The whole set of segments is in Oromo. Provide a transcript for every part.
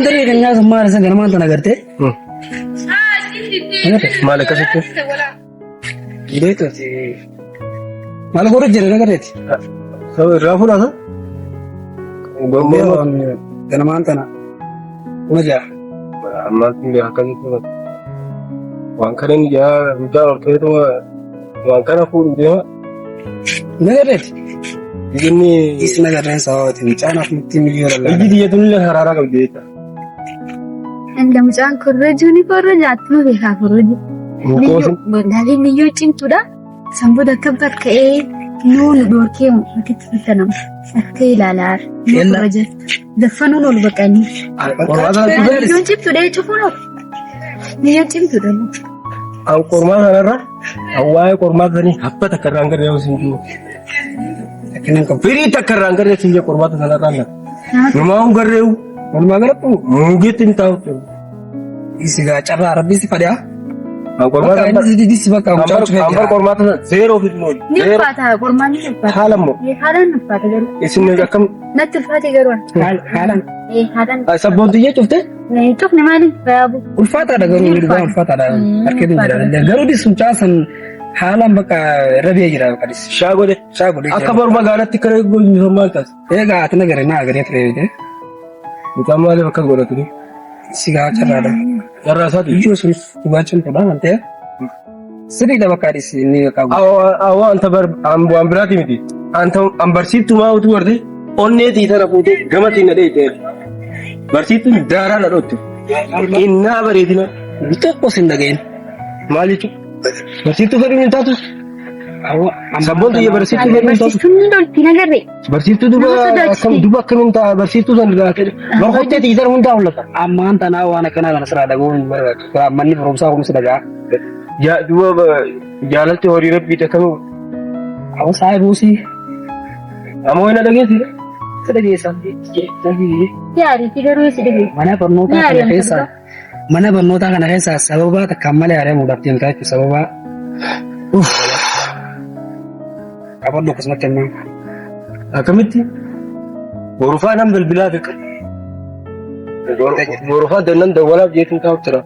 Daree kan nyaata maal isa ganamaan tana gartee. Maal akkasitti? Beektu maal godhu jira na garteeti. Saba irraa fudhata. Gommaa Ganamaan tana kuma ja'a. Ammaan kun akkasitti fudhata. Waan kana inni jaa mucaan ol ka'eetuma waan kana fuudhu deema. Na garteeti. Inni Is na garteen sababaati mucaan afuritti miliyoona lama. ijji xiyyeetunillee haraaraa qabdi jecha. Inda mucaan korrojuu ni korroja attuma beekaa korroju. Mukkoosin. Laalee miyyoo cimtuudha. San booda akka barka'ee nuu nu dhoorkee akkitti fattanamu. Akka ilaalaa nu Yalla. korroja. Daffanuun ol baqanii. Qormaata sana Miyyoon cimtuudha cufuun ol. Miyyoon cimtuudha. An qormaata sanarra an waa'ee qormaata sanii haffa takka irraan garee yoo siin jiru. Akkinan qabu. Firii takka irraan garee siin jiru qormaata sanarraan na. Numaa hun garreewu. Walumaa galatti Mugeetti hin taa'u. isi gaa carraa rabbi si fadhaa. An qormaata Bakka inni si bakka mucaan cufee an bar jira. qormaata sana zeeroo fi nooli. Ni ulfaata qormaan ni ulfaata. Haala immoo Haalaan ulfaata garuu. isin akkam Natti ulfaate garuu. Haalaan Haalaan. sabboontiyyee cufte Cufni maali? Baabu. ulfaataadha garuu Ni dhugaa ulfaata. ulfaataadha harkeetu jira. Garuu dis mucaa san haalaan bakka irra biyya jira bakka dis. shaa godhe. Shaa godhee Akka jira. baru magaalatti kara goonyisan maal taas? Egaa ati na garee na agaree ture beekte. Mucaan maaliif akkas godhatu? Si gaa carraadha. Carraa isaati. Iyyuu sunis dhugaa cimtuudha waan ta'eef. Sirriidha bakka dis inni bakka Awwa anta bar waan biraati miti. Anta an barsiiftuu maa utuu garte onnee tiitana fuutee gama tiin na dheeyte. Barsiiftuun daaraa na dhoottu. Innaa bareedina. Tokkos hin dhaga'in. Maal jechuudha? Barsiiftuu fedhuun hin taatu. Sabboon xiyya barsiiftuu fedhuun hin taatu. Barsiistuun ni lolti nagarree. Barsiiftuu duba Nama sodaachiste. akkam duba akkamiin ta'a barsiiftuu san irraa fedhe. Barkottee tiitana hundaa hollata. Ammaan tanaa waan akkanaa kana sirraa dhaga'uun hin barbaachisu. Manni barumsaa kunis dhaga'a. Duba jaalalti horii rabbii akkamii Awwa saayibuusii. ammoo hin dhageessi. Si dhageessa. Yaariifi garuu si dhageessa. Mana barnootaa Yaari kana keessa mana barnootaa kana keessa sababa takkaan malee ari'amuudhaaf deemtaa jechuudha sababa. Qabadhu akkasumatti ammaa. Akkamitti? Borufaa nan bilbilaa fiqa. Borufaa dannan dawwalaaf jeetiin taa'u jira.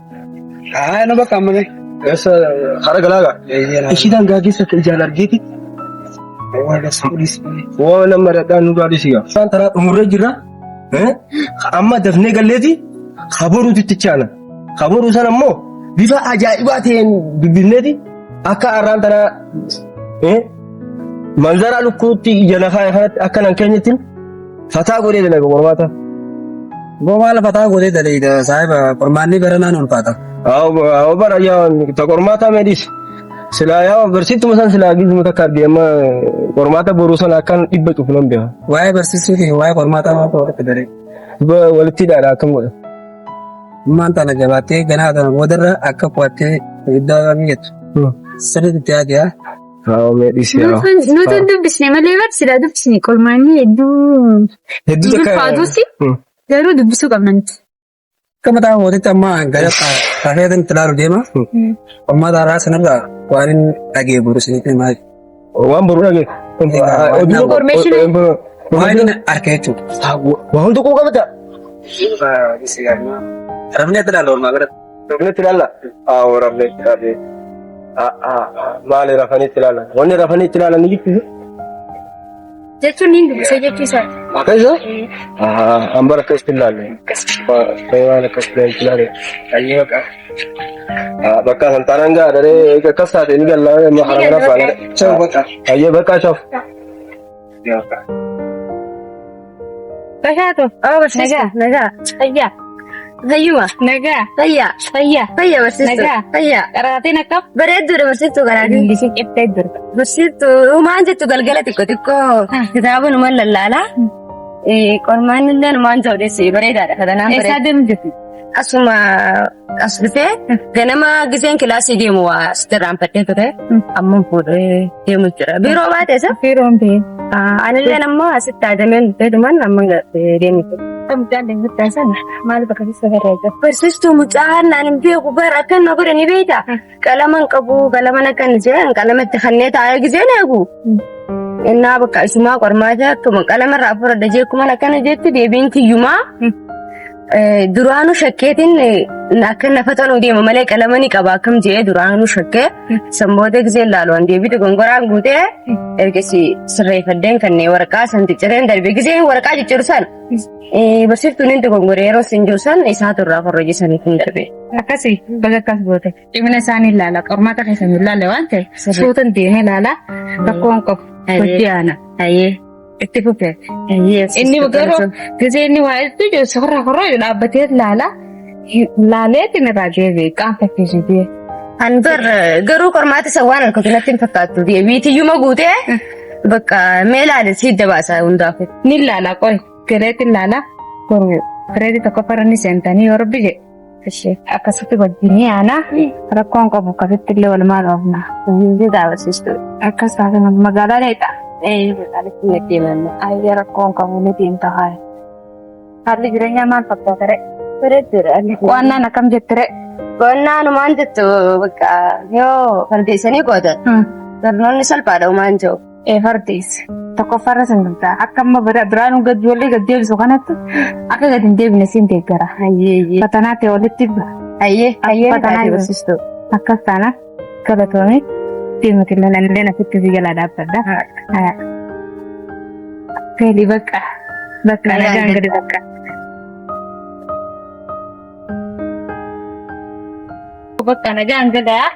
Haa na bakka amma mee. Eessa hara galaagaa? Ishiidhaan gaageessa akka ijaan argeeti. Waa nama dhadhaan nu gaadhisiga. Isaan taraa dhumurree jirra. Amma dafnee galleeti kaboruutu itti chaana. Kaboruu sana immoo bifa ajaa'ibaa ta'een dubbifneeti akka arraan tanaa manzaraa lukkuutti ija lafaa kanatti akka nan keenyatti fataa godhee dalaga qormaata. Boo maal fataa godhee dalaga saahiba qormaanni baranaan ulfaata. Awwa bara yaa ta qormaataa meedis. Silaa yaa barsiiftuma san silaa gizuma takka argee amma qormaata boruu sana akkan dhibba cufu nan beeka. Waa'ee barsiisuu fi waa'ee qormaataa maaltu walitti daree? Walitti hidhaadha akkam godha. Ammaan tana jabaattee ganaa tana boodarra akka qo'attee iddoo jettu. Sirriitti itti yaadi haa. Haa meedhis yaa. Nuti hin dubbisne malee bar silaa dubbisne qormaanni hedduu Hedduu takka. ulfaatus garuu dubbisuu qabna nuti. Akka mataa mootitti amma gara kafeetiin itti ilaalu deema. Qormaata haaraa sanarraa waan inni dhagee boru isinitti himaa. Waan boru dhagee. Information. Waan inni arka jechuudha. Waa hundi quu qabata. Rafnee itti ilaalla oolmaa gara. Rafnee itti ilaalla. Haa rafnee itti ilaalla. Maali rafanii itti ilaalla? Wanni rafanii itti ilaalan ni jirtu. Jechuun ni dubbisa jechuu isaati. Akka isa? An bara akkas itti ilaalle. Waan akkas itti ilaalle. Ayyee bakka. Bakka san taanaan gaa daree akkas taate ni galla amma haramana faana. Ciao bakka. Ayyee bakka ciao. Bashaatu. Oh, barsiistu. Nagaa. Nagaa. Fayyaa. Fayyuma. Nagaa. Fayyaa. Fayyaa. Fayyaa barsiistu. Nagaa. Fayyaa. Qaraatiin akkam? Bareedduudha barsiiftuu garaatiin. Ingiliziin qixxee jirta. Barsiiftuu maan jettu galgala xiqqoo xiqqoo kitaaba numan lallaalaa. Qormaan illee numaan ta'u bareedaadha. Fatanaan Eessaa bareeda. deemu jirti? Asuma as dhufee ganama giseen kilaasii deemu waa asitti irraanfadhee ture. Amma fuudhee deemu jira. Biiroo baate isa? Biiroon ba'e. Anillee ammoo asitti aadameen dhufee dhuman amma deemu jira. Mucaan deemtee sana maal bakka keessa barreessa? Barsiistuu mucaan naan hin beeku bara akka na godhe ni beekta. Qalama hin qabu qalama akka hin jiran qalama itti kannee taa'ee giseen eegu. Innaa bakka isumaa qormaata akkuma qalama irraa fudhadha jeekuman akkana jetti deebiin kiyyumaa. Duraanuu shakkeetiin akka na faxanuu deema malee qalama ni qaba akkam jedhee duraanuu shakkee sanboota gisee ilaalu an deebitu gongoraan guutee ergasi sirreeffadheen kanneen waraqaa san ciccireen darbe gisee waraqaa cicciru san barsiiftuun inni dogongoree yeroo sin jiru san isaatu irraa korrojii saniif hin darbe. Akkasii baga akkas goote. Cimina isaanii ilaala. Qormaata keessan ilaala waan ta'eef suutan deemee ilaala. Rakkoon qabu. Hojii aana. Ayyee. Itti fufee. Inni garuu gisee inni waa itti jiru sirra korroo dhaabbatee ilaala. Laaleetiin irraa deebi'e qaanfachiisuu An bar garuu qormaata isa waan harkatu natti hin fakkaattu. Deebiitiyyuma guutee bakka mee ilaale si dabaasa hundaafuu. Ni ilaala qoy galeetti ilaala goruu fireetii tokko ni seentanii yoo rabbi jedhe akkasitti wajjinii aanaa rakkoon qabu akkasitti illee walumaa qabna. Ni daawwasiistu. Akkas taate magaalaa dheedha. Magaalaatti ni deemanna. Ayya rakkoon qabu ni deemta haala. Haalli jireenyaa maal fakkaata ree? Bareeddudha. Qo'annaan akkam jette ree? Qonnaan maan jettu bakka yoo fardeessanii qotan barnoonni salphaadha uumaan jiru. Ee fardeesse. Tokkoffaarra sin galtaa. Akka amma biraan gad ijoollee gad deebisu kanatti akka gad hin deebine siin deeggara. Ayyee. Fatanaa ta'e walitti Ayyee. Ayyee Fatanaa taatee barsiistu. Akkas taana galatoomii deemati illee asitti si jala dhaabbadha. Galii bakka bakka nagaan gadi bakka. Bakka nagaan gadaa.